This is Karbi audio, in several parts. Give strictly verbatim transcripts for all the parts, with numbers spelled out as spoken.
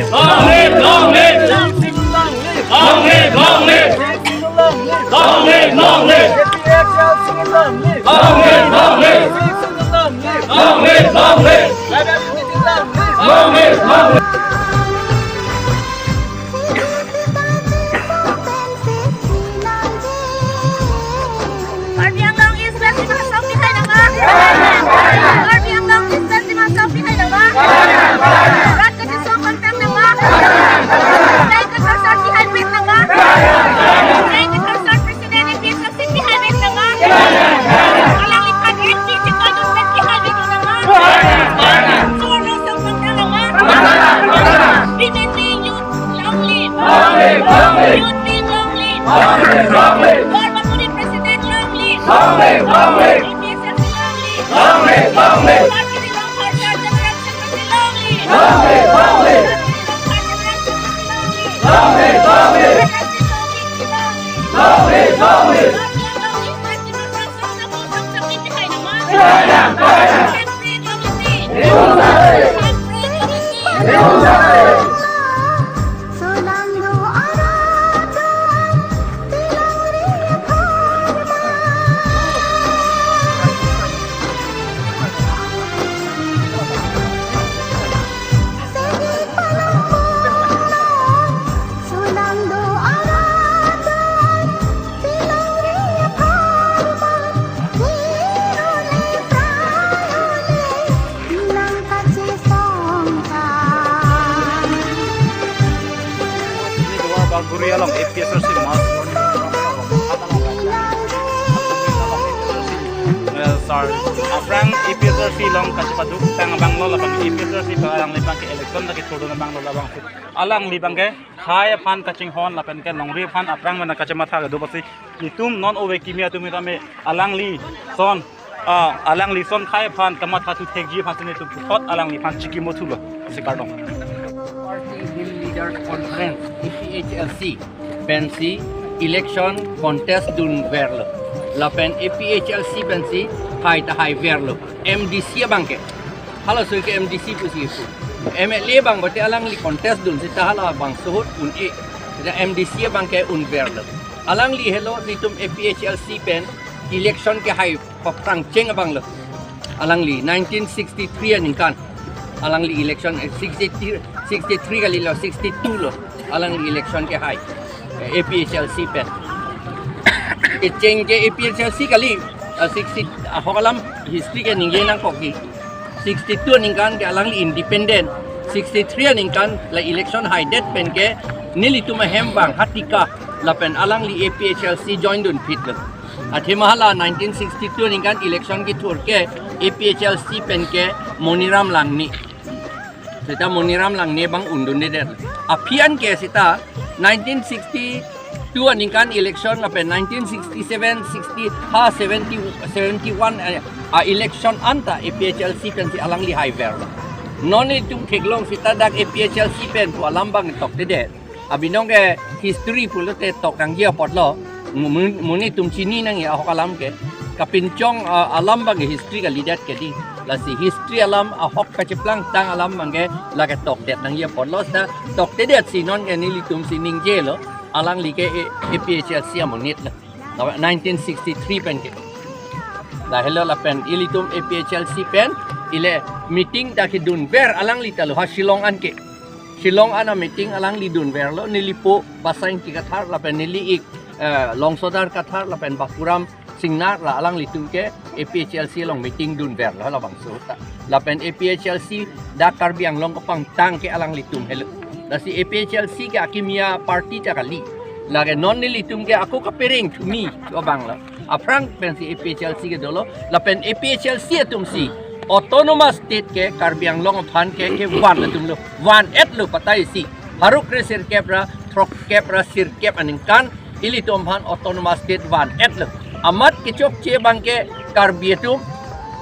Long live, long live. Long live, long live. Long live, long live. Long live, long live. Long live, long live. Long live, long live. Karbi Anglong East West Dima Hasao pihai nangma. Karbi Anglong East West Dima Hasao pihai nangma. Rat kachisong pangtang nangma. Jai Kathar sir pihai pit nangma. Jai Kathar sir President A P H L C pihai pit nangma. Alangliphan M P chikoi dun pet pihai pit nangma. Chorno song pangtang nangma. Women wing, youth long live. Long live, long live. Youth wing long live. Long live, long live. Korma Kurit President long live. Long live, long live. A P H L C long live. Long live, long live. Party Long Harsa General Secretary long live. Long live, long live. Party Long Harsa General Secretary long live. Long live, long live. Long live, long live. Long live, long live. Party Long Harsa General Secretary long live. Ini dua Baguri along A P H L C mass Eh, sorry. Aphrang A P H L C along kachepaduk tang abang lo, lapen A P H L C pa alangli abang ke election lake thurdun abang lo labang. Alangli abang ke khei aphan kachinghon lapen ke longri aphan aphrang mena kachematha kedo apotsi itum non ove kimi atum tame alangli son, ah, alangli son khei aphan kamatha thu thekji aphan si netum puthot alangliphan chikimo thulo. Sikardom. Party Hill Leaders Conference, A P H L C pensi election contest dunverlo. Lapen A P H L C pensi hai ta haiverlo. M D C abang ke. Halaso ke M D C pusi pu. M L A abang bote alangli contest dun seta halabangso ahut un-e. Seta M D C abang ke unverlo. Alangli helo netum A P H L C pen election kehai aphrang cheng abang lo. Alangli nineteen sixty-three aningkan. Alangli election, eh, sixty-three, sixty-three kali lo, sixty-two lo. Alangli election kehai. Eh, A P H L C pen. Kecheng ke A P H L C kali, ah, sixty, ahok alam history ke ningje nangkok ke. Sixty-two aningkan ke alangli independent. Sixty-three aningkan la election haidet pen ke nelitum ahem abang Hatika lapen alangli A P H L C join dun phitlo. Athema hala nineteen sixty-two aningkan election kethur ke A P H L C pen ke Moniram Langne. Seta Moniram Langne abang undundedet. Aphi an ke seta nineteen sixty-two aningkan election lapen nineteen sixty-seven, sixty, ha seventy, seventy-one, eh, a-election anta A P H L C pensi alangli haiver. Non itum theklong seta dak A P H L C pen pu alam abang toktedet. Abinong ke history pulote tok nangji apotlo. Mun, mun itum chini nangji ahok alam ke. Kapinchong, ah, alam abang history kalidet ke dei. Lasi history alam ahok kacheplang tang alam abang ke lake tokdet nangji apotlo seta toktedet si non ke nelitum si ningjelo. Alangli ke A-, A P H L C amonit lo. Lapen nineteen sixty-three pen ke. Lahelo lapen ilitum A P H L C pen ile meeting ta kedunver alangli ta lo ha Shillong an ke. Shillong an a-meeting alangli dunverlo, neli po Basain Ingti Kathar lapen neli ik, eh, Longsodar Kathar lapen Bapuram Singnar la alanglitum ke A P H L C along meeting dunverlo halabangso ta. Lapen A P H L C dak Karbi Anglong kapangtang ke alanglitum helo. Lasi A P H L C ke akimi a-party ta kali. Lake non nelitum ke ako kapereng thumi abang lo. Aphrang pensi A P H L C ke dolo. Lapen A P H L C atum si autonomous state ke Karbi Anglong aphan ke kevan atum lo. Van-etlo patai si. Pharo kre sirkep ra, throkkep ra sirkep aningkan ilitum aphan autonomous state van-etlo. Amat kechokche abang ke Karbi atum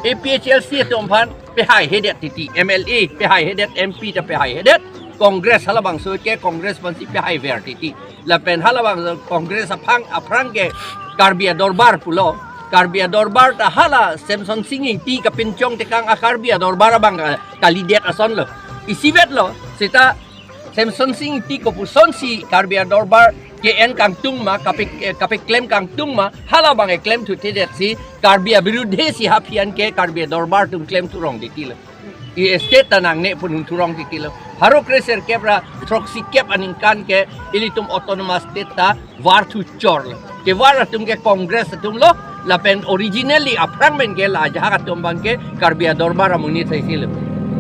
A P H L C atum aphan pehaihedet titi, M L A pehaihedet, M P ta pehaihedet, Congress halabangso ke Congress pensi pehaiver titi. Lapen halabang Congress aphang, aphrang ke Karbi Adorbar pulo. Karbi Adorbar ta hala Semsonsing Ingti kapinchong tekang a-Karbi Adorbar abang ka-, kalidet ason lo. Isivet lo, seta Semson Sing Ingti kopusonsi Karbi Adorbar ke-en kangtung ma, kape, eh, kapeklem kangtung ma, halabang eklem thuthedet si, Karbi abirudhe si ha aphi an ke Karbi Adorbar atum klem thurong titi lo. I state ta nangne pun thurong titi lo. Pharo kre-sirkep ra throksi kep aningkan ke ilitum autonomous state ta var thuchor lo. Kevar atum ke Congress atum lo, lapen originally aphrang pen ke la ajahak atum abang ke Karbi Adorbar amonit saisi lo.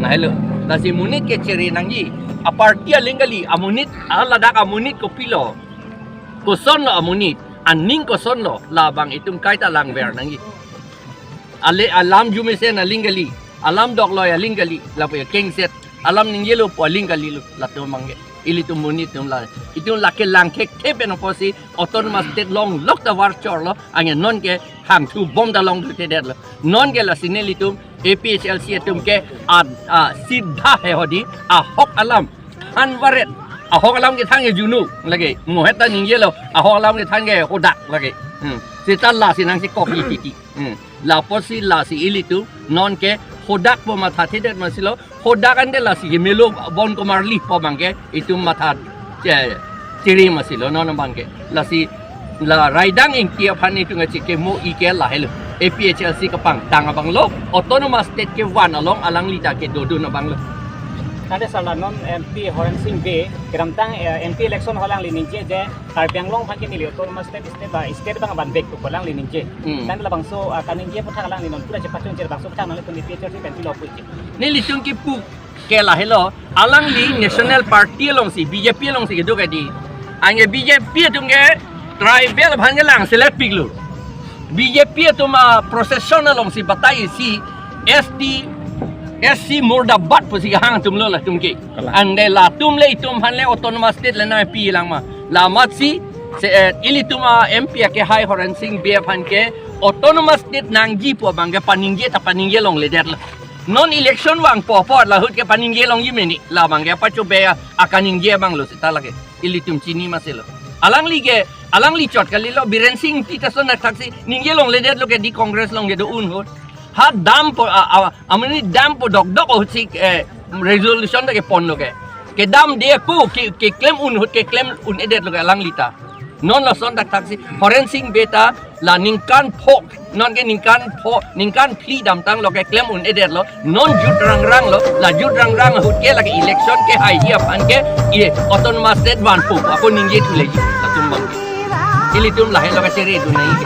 Lahelo. Lasi monit ke chere nangji. Aparty aling kali, amonit, aladak amonit kopilo. Koson lo amonit, aning koson lo, labang itum kaita langver nangji. Ale alam jumesen aling kali, alam dokloi aling kali, lapu ya kengset, alam ningjelo pu aling kali lo, latum abang ke. Ilitum monit atum la. Itum lake langkek thep pen apotsi autonomous state longlok ta var chor lo, ange non ke hangthu bom ta long thuthedet lo. Non ke lasi nelitum A P H L C atum ke a, a, sidha he hodi, ahok alam than varet. Ahok alam kethan ke junu lake. Mohet ta ningjelo, ahok alam kethan ke hodak lake. Hmm. Seta lasi nangsi kopi titi. Hmm. Lapotsi lasi ilitum non ke hodak pu mathathedet masi lo, hodak ante lasi ke melo bon komarli pu abang ke itum matha che, chere masi lo non abang ke. Lasi la Raidang Ingti aphan itum kachikimo ke lahelo. A P H L C kapangtang abang lo, autonomous state kevan along alangli ta kedodun abang lo. Tangte sir, la non M P Horen Sing Bey, kedamtang, eh, M P election alangli ningje je, Karbi Anglong aphan ke neli autonomous state, state ba, state abang vanvek pu alangli ningje. Hmm. Tangte labangso, ah, kaningje aputhak alangli non pura chepachun che labangso aputhak nangli pun A P H L C pen pilo puji. Nelitum kipu ke lahelo, alangli National Party alongsi, B J P alongsi kedo kadi. Ange B J P atum ke tribal aphan ke langselet piklo. B J P atum a-procession alongsi batai si S T, S C murdabad pusi kehang atum lo latum ke. Kalang. Ante latum le itum aphan le autonomous state le nangpilang ma. Lamatsi, se, eh, ilitum a-M P akehai Horen Sing Bey aphan ke autonomous state nangji pu abang ke paningje ta paningje longledet lo. Non election vangpo apot lahut ke paningje longji meni. Labang ke pacho be a, akaningje abang lo seta lake. Ilitum chini masi lo. Alangli ke, alangli chot kali lo, Biren Sing Ingti ta son thaksi ningje longledet lo ke di Congress along kedo un ahut. Ha dampo, a, a, amonit dampo dokdok ahutsi, eh, resolution ta kepon lo ke. Kedamde pu, ke, keklem un ahut keklem un-edet lo ke alangli ta. Non lason thakthaksi Horen Sing Bey ta la ningkan pho, non ke ningkan pho, ningkan phli damtang lo keklem un-edet lo, non jut rangrang lo, la jut rangrang ahut ke lake election kehaihi aphan ke, i autonomous state vanpo, ako ningje thuleji, latum abang ke. Ilitum lahelo kachere dunai ke.